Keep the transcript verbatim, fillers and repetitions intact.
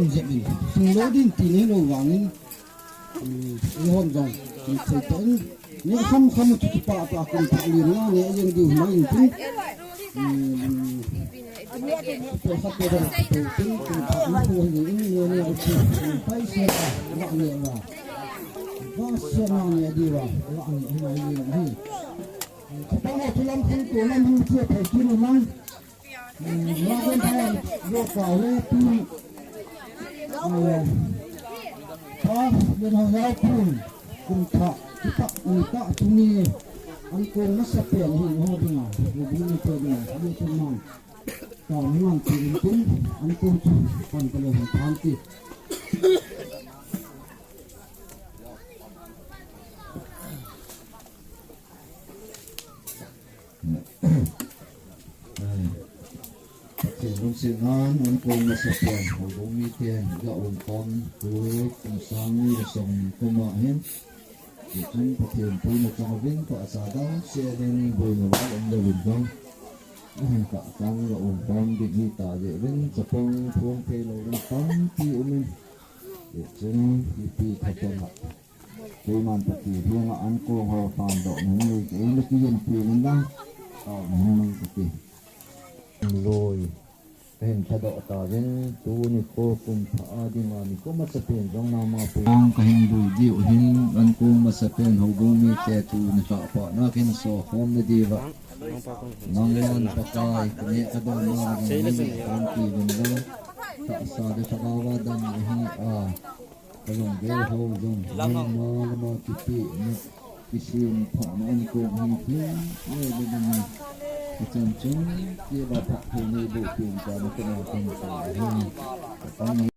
Jep in, sung lo din ti nei lo vangin, um, eihon jong, um, thei ta in, ne kham kham chu kipa pa kum thah lin na ne jeng diu mai in tin. Um, pe khat pe dang pe tin, kum thah na ko hin in ne ne u chu, um, pai se ta, wa ne wa. Wa se na ne di wa, wa ne na ne hi. Chapang ho chu lam khin ko lam hin che thei kin mang. Lagun thang lo ka le tu. Pa, len ho yau tu. Kum thah, kitak, ni ta, tu ni. An ko masa pen hi ho dinga. Ni bi ni ko dinga. Ni tu mang. Ka ni mang ti in tu. An ko tu. Pan ka le han than ti. Pathen lungsetnan, an kong masa pen, houbung miten, ga um pam, tu, kum sang ni le som kum a hin. Hichun Pathen puina chang uvin, tahsa dang, se ding, boina val um le vin dang. Ahin ka tang ga um pam, ding hi ta je vin, chapang, phung thei lo ding tampi um in. Hichun, ipi kha pen ha. Keiman Pathen henga an kong ho pan doh nung nei kei na kihin pi nung dang. Tao nung nung kati. Loi. Kahin thadoh ta vin tuni kho kum thah a dinga nikho masa pen jong nama pu. Kong kahin lui diu hin an kong masa pen houbung mite tuni kha pa na kahin so khom na diuva. Nangman Pakai, kane kadong na ding ni kan ti vin dang. Tahsa le thagau va dam ahi a. Kalung gel ho jong, lama lama kipe na, kisim pha na an kong hi thei, le le le ni. Kachan chun, ke ba pha thei nei bo pen ka na ka na kan ta hi. Ka tang